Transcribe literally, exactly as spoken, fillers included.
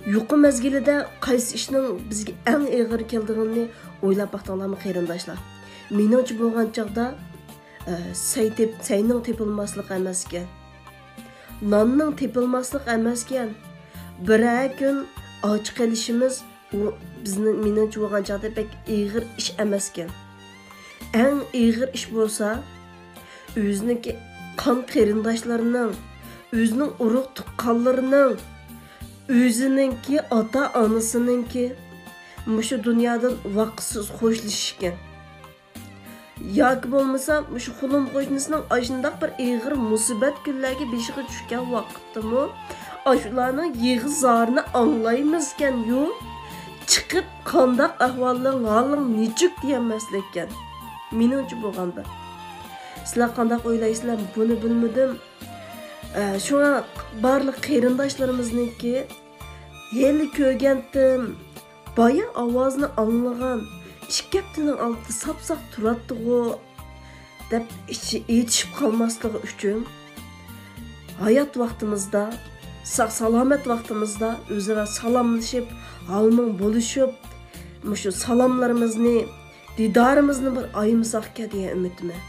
يۇقى مەزگىلىدە قايسى ئىشنىڭ بىزگە ئەڭ ئېغىر كېلىدىغىنىنى ئويلاپ باقتىڭلارمۇ، قېرىنداشلار؟ مېنىڭچە بولغان چاغدا، ئە، سەي تېپ-، سەينىڭ تېپىلماسلىقى ئەمەسكەن. ناننىڭ تېپىلماسلىقى ئەمەسكەن. بىرەر كۈن ئاچ قېلىشىمىز، ئۇ بىزنىڭ، مېنىڭچە بولغان چاغدا بەك ئېغىر ئىش ئەمەسكەن. ئەڭ ئېغىر ئىش بولسا، ئۆزىنىڭكى قان قېرىنداشلىرىنىڭ، ئۆزىنىڭ ئۇرۇق تۇغقانلىرىنىڭ، ئۆزىنىڭكى ئاتا-ئانىسىنىڭكى مۇشۇ دۇنيادىن ۋاقىتسىز خوشلىشىشكەن. ياكى بولمىسا مۇشۇ قولۇم قوشنىسىنىڭ ئاشۇنداق بىر ئېغىر مۇسىبەت كۈنلەرگە بېشىغا چۈشكەن ۋاقىتتىمۇ ئاشۇلارنىڭ يىغا زارىنى ئاڭلايمىزكەنيۇ، چىقىپ قانداق ئەھۋالىڭ، ھالىڭ نېچۈك دېيەلمەسلىككەن. مېنىڭچە بولغاندا. سىلەر قانداق ئويلايسىلەر، بۇنى بىلمىدىم. ئە، شۇڭا بارلىق قېرىنداشلىرىمىزنىڭكى ھېلى كۆرگەنتىم، بايا ئاۋازنى ئاڭلىغان، ئىككى ھەپتىنىڭ ئالدىدا ساپساق تۇراتتىغۇ دەپ ئىچى ئېچىشىپ قالماسلىقى ئۈچۈن، ھايات ۋاقتىمىزدا، ساق-سالامەت ۋاقتىمىزدا ئۆزئارا سالاملىشىپ، ھال-مۇڭ بولۇشۇپ، مۇشۇ سالاملىرىمىزنى، دىدارىمىزنى بىر ئايىمىساقكەن دېگەن ئۈمىدىمەن.